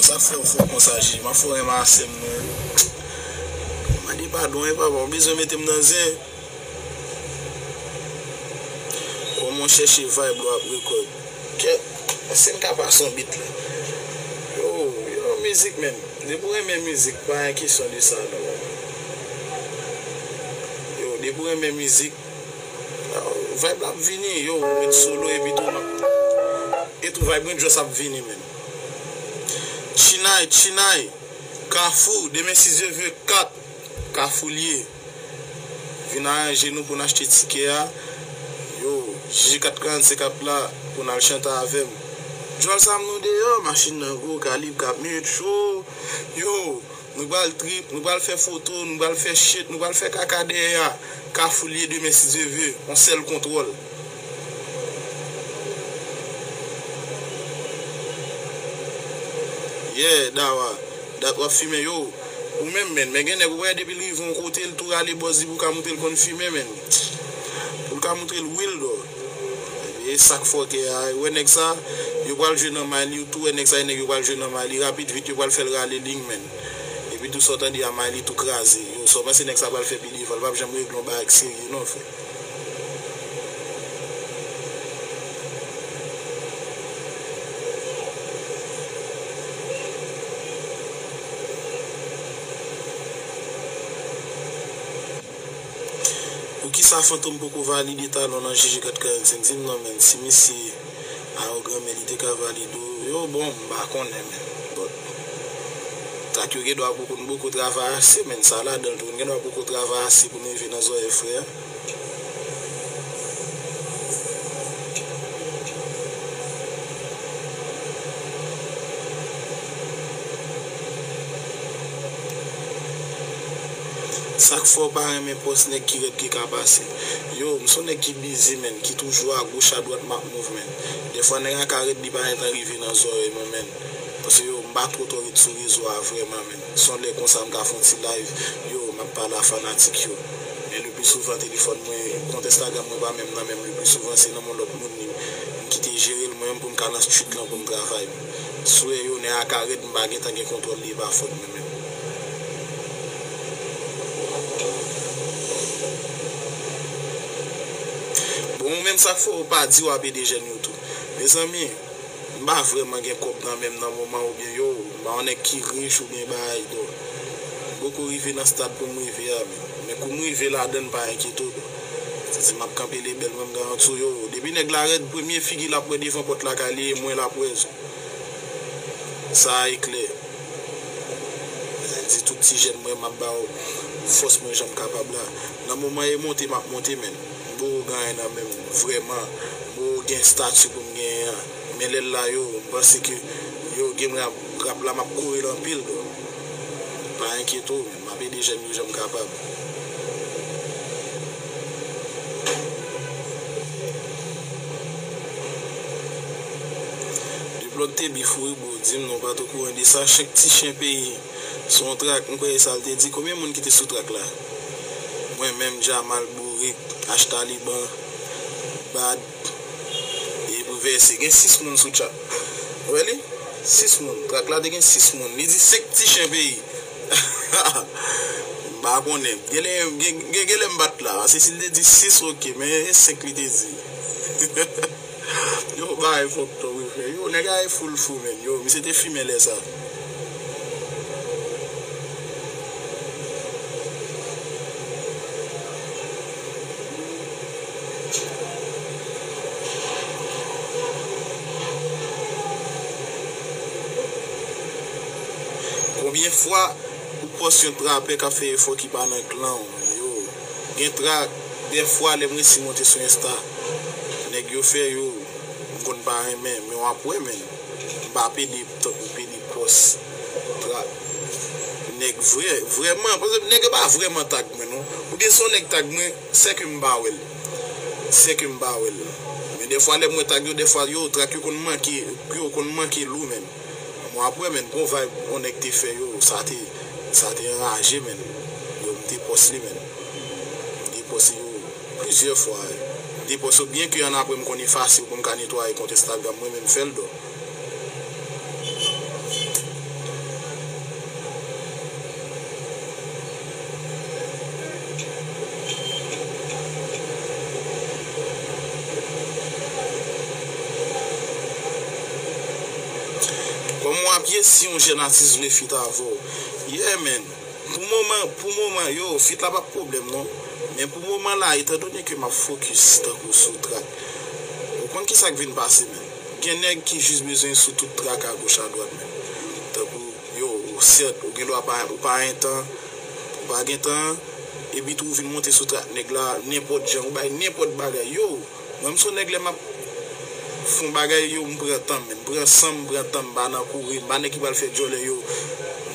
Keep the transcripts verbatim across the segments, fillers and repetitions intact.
Sa fè w fò konsa, Jiji. M ap fè w renmen a sè m, non. Mande padon, wi, papa. Ou bezwen mete m nan zen. Kòman w chèche vibe la w ap rekòd? Kèt, èske n ka pase yon beat la? Yo, yo, mizik, menm. Depi w renmen mizik, pa gen kesyon de sa, non. Yo, depi w renmen mizik, vibe la ap vini, yo, mwen solo epi tou, m ap, e tou vibe mwen just ap vini, menm. Chinay, Chinay, Kafou, demen si Dye vle, kat, Kafou l ye. Vin aranje nou pou n achte tikè a. Yo, Jiji kat karannsenk ap la pou n al chante avè m. Djòl sa m nou deyò, machin nan gwo, kalib k ap met cho. Yo, nou pral trip, nou pral fè foto, nou pral fè shit, nou pral fè kaka dèyè a. Kafou l ye demen si Dye vle, yon sèl kontwòl. Yeah, Dawa, dat w ap fimen, yo. Ou menm, menn, men gen nèg ou wè depi l rive yon kote, l tou rale bòz li pou l ka montre l konn fimen, menn. Pou l ka montre l real, dò. E sa k fòkè a, ou wè nèg sa, yo pral jwe nan may li, ou tou wè nèg sa, e nèg yo pral jwe nan may li, rapid vit, yo pral fè l rale liy, menn. Epi tou sa w tande a, may li tou kraze. Yo, sa w panse nèg sa pral fè pi devan, l p ap janm regle yon bagay k serye, non, frè. Poukisa Fantom poko valide talon nan Jiji kat karannsenk? Di m non, menn, si misye awogan, men li te ka valide w. Yo, bon, m pa konnen, menn. But, trak yo gen dwa poko, n poko travay ase, menn, sa ladan l tou, n gen dwa poko travay ase pou n rive nan zòrèy frè a. Sa k fè w pa renmen pòs nèg ki rèd ki ka pase? Yo, m se yon nèg ki bizi, menn, ki toujou agoch adoit m ap move, menn. Dèfwa nèg la ka rèd li pa gentan rive nan zòrèy mwen, menn. Paske yo, m pa twò twò ret sou rezo a vrèman, menn. Se yon lè konsa m ka fè yon ti live, yo, m ap pale a fanatik yo. Men le pli souvan telefòn mwen, kont Instagram mwen pa menm nan men m, le pli souvan se nan men lòt moun li, m kite jere l mwen menm pou m ka nan street lan pou m travay. Swè yo, nèg la ka rèd, m pa gentan gen kontwòl li, e pa fòt mwen menm. Bon, ou menm sa k fè w pa di w ap ede jèn yo tou. Mezanmi, m pa vrèman gen kòb nan men m nan moman oubyen yo, m pa yon nèg ki rich oubyen bagay dò. M poko rive nan stad pou m rive a, men, men kou m rive ladan l, pa enkyete w dò. Santi m ap kanpe lebèl, mwen m garanti w yo. Depi nèg la rèd, premye figi l ap wè devan pòt lakay li, e mwen l ap wè. Sa a e klè. Di tout ti jèn mwen, m ap ba yo fòs mwen jan m kapab la. Nan moman e monte, m ap monte, menn. M poko gen anyen nan men m, vrèman. M poko gen estati pou m genyen an. Men lè l la, yo, m panse ke, yo, game rap, rap la, m ap kore l anpil, bro. Pa enkyete w, menn. M ap ede jèn yo jan m kapab. Deblòk te bif wi, bro. Di m non, m pa t okouran de sa. Chenk ti chen peyi. Se yon trak, m kwè e sa l te di. Konbyen moun ki te sou trak la? Mwen menm, Jamal, Bourik, H Taliban, Bad, e pou vèse. Gen sis moun sou trak. Ou wè li? Sis moun. Trak la te gen sis moun. Li di senk ti chen peyi. M pa konnen. Genlè, gen, gen, genlè m bat la. Paske si l te di sis, oke. Men e senk li te di. Yo, bagay fòk twòp wi, frè. Yo, nèg la e full fou, menn. Yo, misye te fimen lè sa. Konbyen fwa ou pòs yon trapè k ap fè efò ki pa nan klan w? Yo, gen trak, dèfwa lè m resi monte sou Insta, nèg yo fè yo, m konn pa renmen, men w ap wè, menn. M pa pede tankou pede pòs trak nèg vrè, vrèman, paske nèg yo pa vrèman tag mwen, non. Oubyen si yon nèg tag mwen, sèke m pa wè l. Sèke m pa wè l. Men dèfwa lè m wè tag yo, dèfwa yo, trak yo konn manke, yo konn manke lou, menn. Bon, apre, menn, gon vibe yon nèg te fè, yo, sa te, sa te anraje, menn. Yo, m te pòs li, menn. M te pòs li, yo, plizyè fwa, wi. M te pòs yo byen ke annapre m konn efase yo pou m ka netwaye kont Instagram mwen, men m fè l dò. Apye si yon jèn atis vle feat avè w. Yeah, man. Pou moman, pou moman, yo, feat la p ap pwoblèm, non. Men pou moman la, etandone ke m ap fokis tankou sou track, ou konn ki sa k vin pase, man. Gen nèg ki jis bezwen sou tout track agoch adwat, man. Tankou, yo, ou sèt, ou gen dwa pa, ou pa gen tan, ou pa gen tan, epi tou ou vin monte sou track nèg la, nenpòt jan, ou bay nenpòt bagay, yo. Mwen, m se yon nèg lè m ap fè yon bagay, yo, m pran tan m, men m pran san m, m pran tan m, m pa nan kouri, m pa nèg ki pral fè djòlè, yo,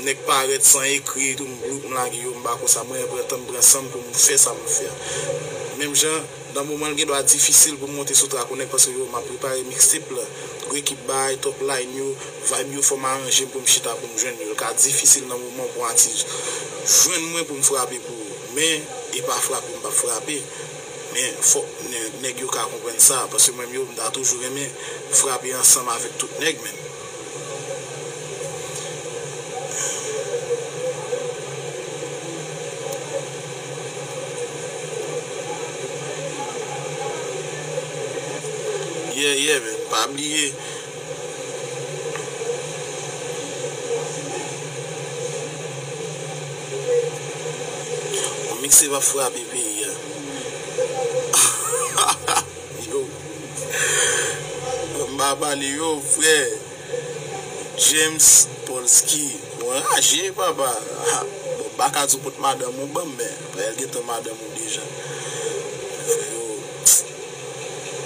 nèg parèt san ekri, tou, m, m lage, yo, m pa konsa, mwen, m pran tan m, m pran san m pou m fè sa m ap fè a. Menm jan, nan moman l gen dwa difisil pou m monte sou track yon nèg, paske, yo, m ap prepare mixtape la, gwo ekip bay, top line yo, vibe yo, fò m aranje m pou m chita pou m jwenn yo, l ka difisil nan moman pou yon atis jwenn mwen pou m frape pou ou, men e pa frape m p ap frape. Men fòk nè- nèg yo ka konprann sa, paske mwen menm yo, m ta toujou renmen frape ansanm avèk tout nèg, menm. Yeah, yeah, men pa bliye. Yon mixtape ap frape peyi a. Yo. M pa pale, yo, frè. James Polsky. Mwen raje, papa. Ah, bon, m pa ka di w pot madanm ou ban m, men frè, l gentan madanm ou deja. Frè, yo.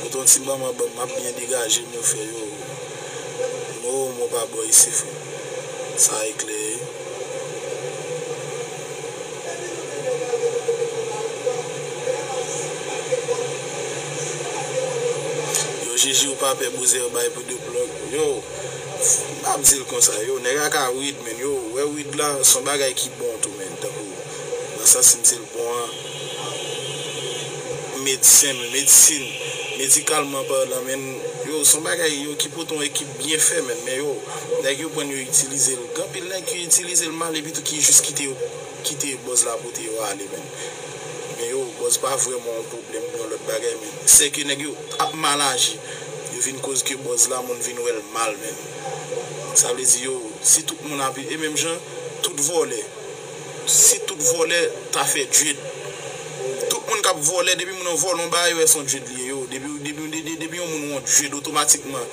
Mete yon ti manman ban m, m ap byen degaje m, yo, frè, yo. Mo, mo pa bò isi, frè. Sa e klè. Yo, Jiji, ou pa pè bouzen yo bay pou de plòk. Yo, m ap di l konsa, yo, nèg la ka wid, men yo, wè wid la, se yon bagay ki bon tou, men, tankou, nan sans si m di l bon an, medsen, medsin, medikalman palan, men, yo, se yon bagay, yo, ki pote yon ekip byen fè, men, men, yo, nèg yo pran l, yo itilize l. Gen anpil nèg ki itilize l mal, epi tou ki jis kite yo, kite buzz la pote yo ale, men. Men, yo, buzz pa vrèman yon pwoblèm pou yon lòt bagay, men. Se ke nèg yo ap mal aji, yo vin koz ke buzz la, moun vin wè l mal, men. Sa vle di, yo, si tout moun ap, e menm jan, tout vòlè, si tout vòlè ta fè dread. Tout moun k ap vòlè, depi moun nan vòlè yon bagay, yo wè se yon dread li ye, yo. Depi, depi, depi, depi yon moun yon dread, otomatikman,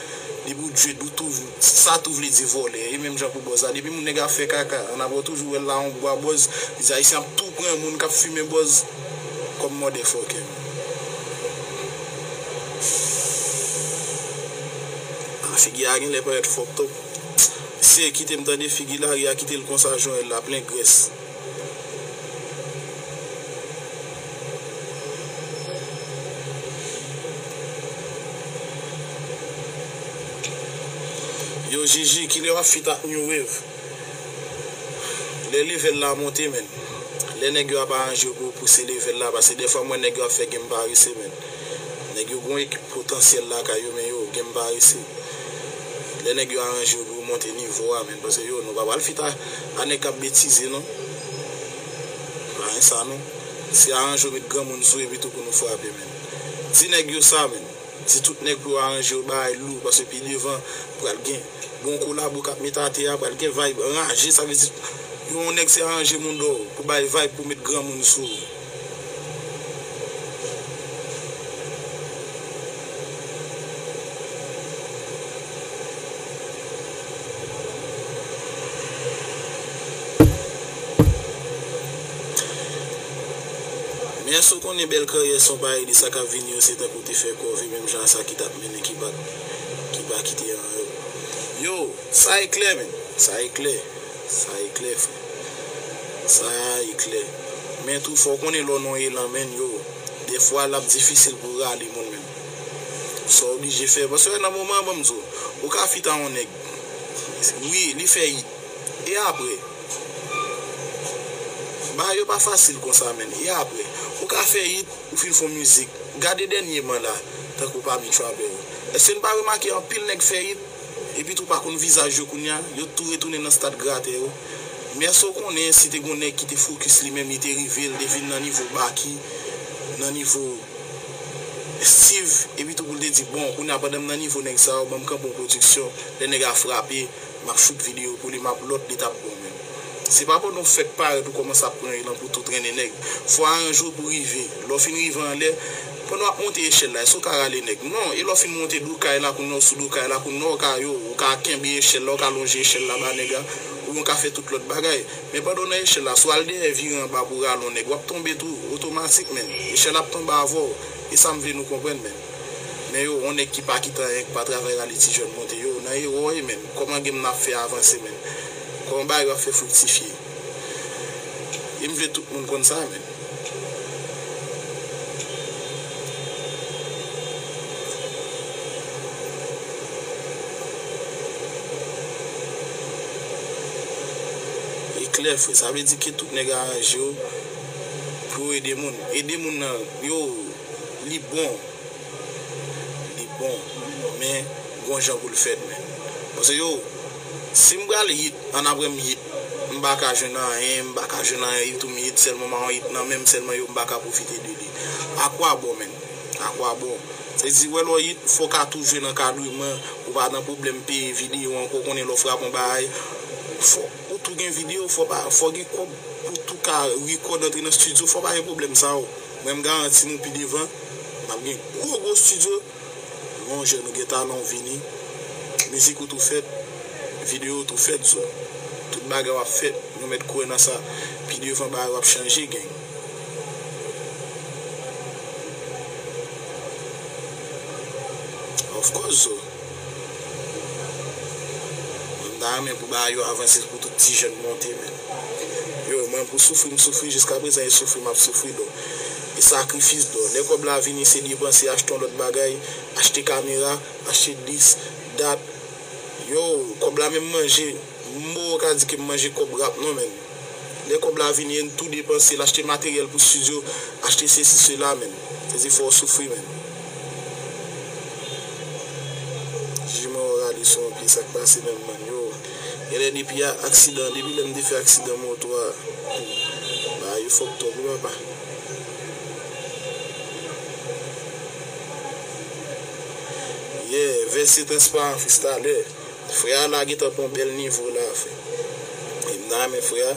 depi w dread, ou tou, sa tou vle di vòlè. E menm jan pou buzz la. Depi moun nèg ap fè kaka, ann ap wè toujou wè l la yon bwa buzz, li di Ayisyen ap tou pran moun k ap fimen buzz kòm motherfucker. Ah, figi a genlè parèt fucked up. Mesye, kite m tande figi lari a, kite l konsa, jan l la plen grès. Yo, Jiji, kilè w ap feat ak New Wave? Lè level la monte, men. Lè nèg yo ap aranje yo pou yo pouse level la, paske dèfwa m wè nèg yo ap fè game parese, men. Nèg yo gon ekip potansyèl lakay yo, men yo, game parese. Lè nèg yo aranje yo pou yo monte nivo a, men, paske yo, nou pa pral feat a, a nèg k ap betize, non. Pa gen sa, non. Se aranje yo met granmoun sou epi tou pou nou frape, men. Di nèg yo sa, men. Di tout nèg pou yo aranje yo bagay lou, paske pi devan pral gen bon kolabo k ap met atè a, pral gen vibe anraje, sa vle di yon nèg se aranje moun dò pou bay vibe pou met granmoun sou. Men èske w konnen bèl karyè se yon bagay de sa k ap vini yo, se tankou te fè kòve menm jan a sa ki t ap mennen ki pa, ki pa kite anyen. Yo, sa e klè, men. Sa e klè. Sa e klè, frè. Sa e klè. Men tou, fò w konnen lè w nan yon elan, men, yo, dèfwa l ap difisil pou w rale moun, men. Sa w oblije fè. Paske nan moman an, ban m di w, ou ka feat a yon nèg. Wi, li fè hit. E apre? Bagay yo pa fasil konsa, men. E apre? Ou ka fè hit, ou fin fè yon mizik. Gade dènyeman la, tankou pami trapè yo. Èske n pa remake anpil nèg fè hit, epi tou pa konn vizaj yo kounye a? Yo tou retounen nan stad gratè yo. Men èske w konnen si te gon nèg ki te fokis li menm, li te rive, li te vin nan nivo Baky, nan nivo Steve, epi tou pou l te di, bon, kounye a pandan m nan nivo nèg sa yo, ban m kanpe yon pwodiksyon, lè nèg a frape, M ap choute videyo pou li, m ap lòt li t ap bon menm. Se pa pandan w fèk parèt ou kòmanse ap pran elan pou tou trennen nèg. Fò w aranje w pou w rive. Lè w fin rive anlè, pandan w ap monte echèl la, èske w ka rale nèg? Non, e lè w fin monte do kay la, kounye a w sou do kay la, kounye a w ka yo, ou ka kenbe echèl la, ou ka lonje echèl la ba nèg la, oubyen w ka fè tout lòt bagay. Men pandan w nan echèl la, si w al dèyè vire anba pou w rale yon nèg, w ap tonbe tou, otomatik, menn. Echèl ap tonbe avè w. E sa m vle nou konprann, menn. Men yo, yon nèg ki pa kite anyen, ki pa travay, rale ti jèn monte, yo, nan erè w ye, menn. Kòman gen m nan ap fè avanse, menn? Kòman bagay yo ap fè friktifye? E m vle tout moun konn sa, menn. E klè, frè, sa vle di ke tout nèg aranje yo pou yo ede moun. Ede moun nan, yo, li bon. Li bon, men gon jan pou l fèt, menn. Paske yo, si m pral hit, ann apre m hit, m pa ka jwenn anyen, m pa ka jwenn anyen, hit ou m hit, sèlman m a yon hit nan men m, sèlman yo, m pa ka pwofite de li. Akwabon, menn? Akwabon? Se di, wè lè w hit, fò w ka tou jwenn ankadreman, ou pa nan pwoblèm peye videyo ankò, konnen lè w frape yon bagay, fò ou tou gen videyo, fò pa, fò gen kòb pou tou ka rekòd antre nan estidyo, fò pa gen pwoblèm sa yo. Mwen, m garanti nou pi devan, n ap gen gwo, gwo estidyo. Monchè, nou gen talan, w vini. Mizik ou tou fèt, videyo ou tou fèt, zo. Tout bagay w ap fèt, nou mèt kwè nan sa. Pi devan, bagay w ap chanje, gang. Of course, zo. Mwen, m ta renmen pou bagay yo avanse, pou tout ti jèn monte, menn. Yo, mwen, pou soufri, m soufri, jiskaprezan, e soufri, m ap soufri, do. E sakrifis, do. Lè kòb la vini, se depanse, achte yon lòt bagay, achte kamera, achte dis, dat. Yo, kòb la menm manje, m poko ka di ke m manje kòb rap, non, menn. Lè kòb la vini, e n tou depanse l, achte materyèl pou estidyo, achte sesi, sela, menn. Se di fò w soufri, menn. Jiji mwen, w rale sou yon pye, sa k pase menm, mann, yo. Genlè depi a-, aksidan, depi lè m te fè aksidan moto a, bagay yo fòk twòp wi, papa. Yeah, vèse transparan, freestylè. Frè a la gentan pran bèl nivo la, frè. E m nan men frè a.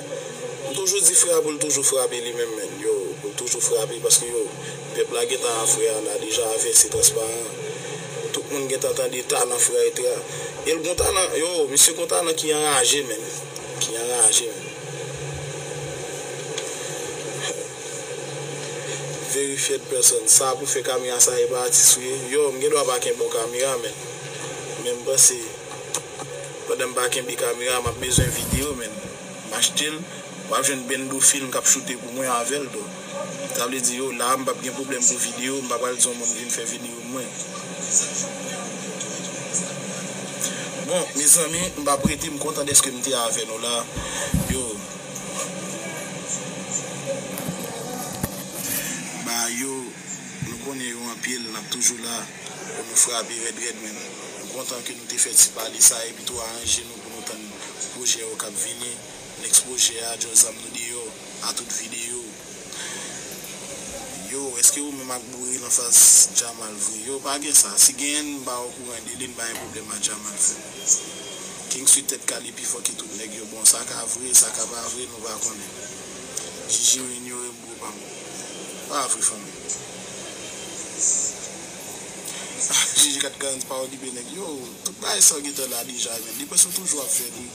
M toujou di frè a pou l toujou frape li menm, menn. Yo, pou l toujou frape, paske yo, pèp la gentan a frè a la deja, vèse transparan. Tout moun gentan tande talan frè a, etsetera. E l gon talan, yo, misye gon talan ki anraje, menn. Ki anraje, menn. Verifyè de pèsòn. Sa pou fè kamera sa e pa atis ou ye. Yo, m gen dwa pa gen bon kamera, menn. Men m panse, pandan m pa kenbe kamera, m ap bezwen videyo, menn. M achte l, w ap jwenn Bendo Film k ap choute pou mwen avè l, do. Sa vle di, yo, la, m p ap gen pwoblèm pou videyo, m pa pral di yon moun vin fè videyo pou mwen. Bon, mezanmi, m p ap rete, m kontan dèske m te avè nou la. Yo. Ba yo, nou konnen yo anpil, n ap toujou la pou nou frape rèd rèd, menn. M kontan ke nou te fè ti pale sa, epi tou aranje nou pou nou tann pwojè yo k ap vini. Next pwojè a, Djòl Zam nou deyò, a tout videyo. Yo, èske ou menm ak Bouril anfas Jamal vre? Yo, pa gen sa. Si genyen, m pa okouran de li, m pa gen pwoblèm ak Jamal, frè. King Sweet tèt kale pi fò ke tout nèg yo. Bon, sa ka vre, sa ka pa vre, nou pa konnen. Jiji, w inyore m, bro pa m. Pa vre, fanmi. Jiji kat karant pa okipe nèg. Yo, tout bagay sa w gentan la deja, men. Depanse w toujou ap fè li.